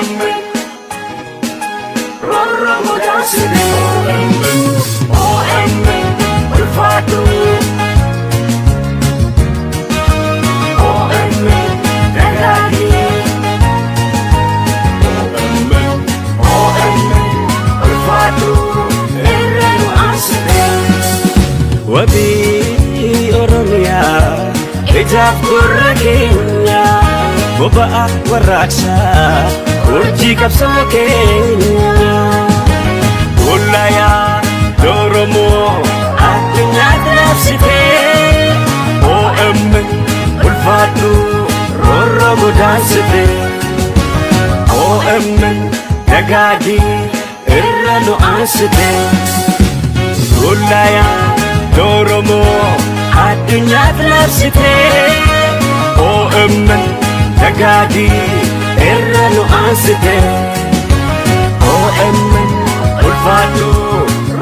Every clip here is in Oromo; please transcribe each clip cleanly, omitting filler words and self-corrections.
OMN roorroo godaansite. OMN, OMN ulfaadhu. OMN dagaagi. OMN, OMN ulfaadhu irra nu aansite. Wabii Oromiyaa, ijaaf gurra keenya, boba'a warraaqsaa, urjii qabsoo keenya. Bullayaa Oromoo addunyaatti labsitee, OMN ulfaadhu roorroo godaansite. OMN dagaagii irra nu aansite. Bullayaa Oromoo addunyaatti labsitee, OMN dagaagii irra nu aansite. OMN ulfaadhu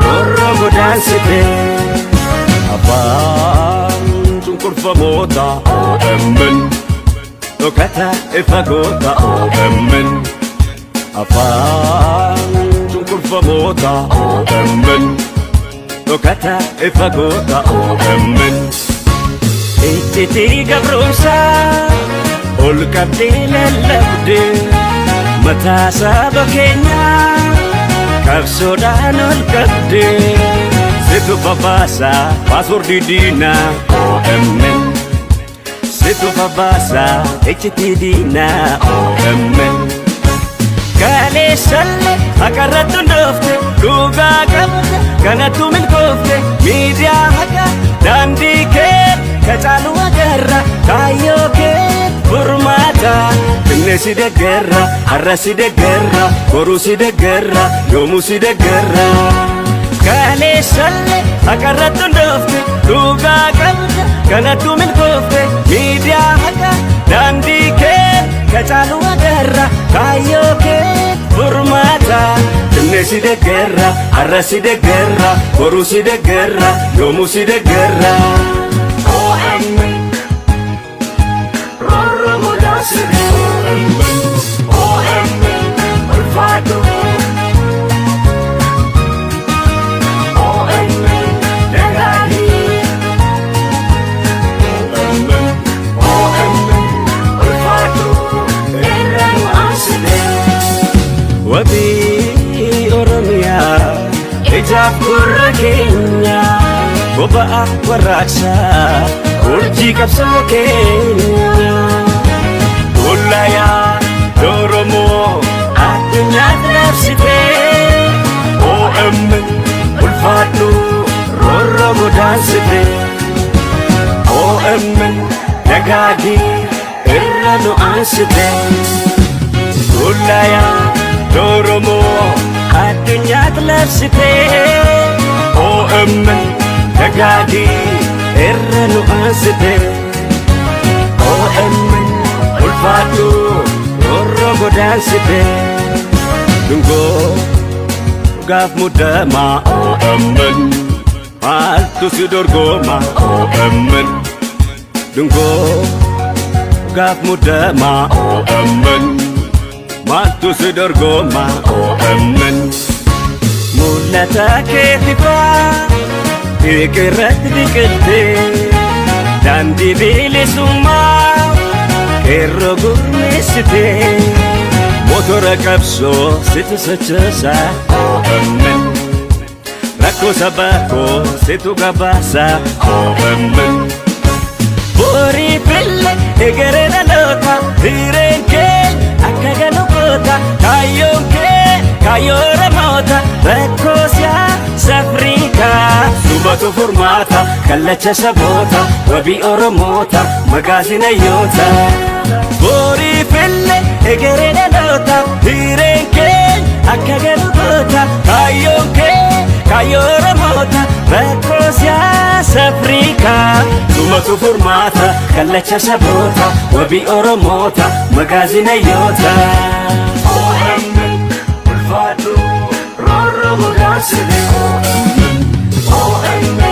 roorroo godaansite. Afaan cunqurfamoota OMN dhokata ifa goota. OMN afaan cunqurfamoota OMN dhokata ifa goota. OMN iccitii gabroomsaa ol qabdee lallabdee, mataa saba keenyaa qabsoodhaan ol qabdee, situ babaasaa paaswordii diinaa. OMN situ babaasaa iccitii diinaa. OMN kaleessalle haqarratti hundoofte, dhugaa qabda, kanattu milkoofte. Miidiyaa haqa daandii kee kacaalu agarra, kaayyoo kee furmaata finne. Si deggerra har'a, si deggerra boruu, si deggerra yoomuu, si deggerra. Kaleessalle haqarratti hundoofte, dhugaa qabda, kanattu milkoofte. Miidiyaa haqa daandii kee kacaalu agarra, kaayyoo kee furmaata finne. Si deggerra har'a, si deggerra boruu, si deggerra yoomuu, si deggerra. OMN roorroo godaansite. OMN, OMN ulfaadhu. OMN dagaagi. OMN, OMN ulfaadhu irra nu aansite. Wabii Oromiyaa, ijaaf gurra keenya, boba'a warraaqsaa, urjii qabsoo keenya. Bullayaa Oromoo addunyaatti labsitee, OMN ulfaadhu roorroo godaansite. OMN dagaagii irra nu aansite. Bullayaa Oromoo addunyaatti labsitee, OMN dagaagii irra nu aansite. OMN ulfaadhu roorroo godaansite. Dungoo gaaf muddamaa OMN maaltu si dorgoma? OMN dungoo gaaf muddamaa OMN maaltu si dorgoma? OMN mul'ata keetifaa irratti biqiltee, daandii bilisummaa qeerroo gurmeessitee, motora qabsoo situ sochoosa. OMN rakkoo sabaa koo situ gabaasa. OMN borii fille egeree dhaloota, hireen kee akka galu goota, kaayyoon kee kaayyoo Oromoota, rakkoo siyaasa Afrikaa subatu furmaata, kallacha saboota, wabii Oromoota, magaazina yoota. Borii fille egeree dhaloota, hireen kee akka galu goota, kaayyoon kee kaayyoo Oromoota, rakkoo siyaasa Afrikaa sumatu furmaata, kallacha saboota, wabii Oromoota, magaazina yoota. OMN ulfaadhu roorroo godaansite. OMN, OMN.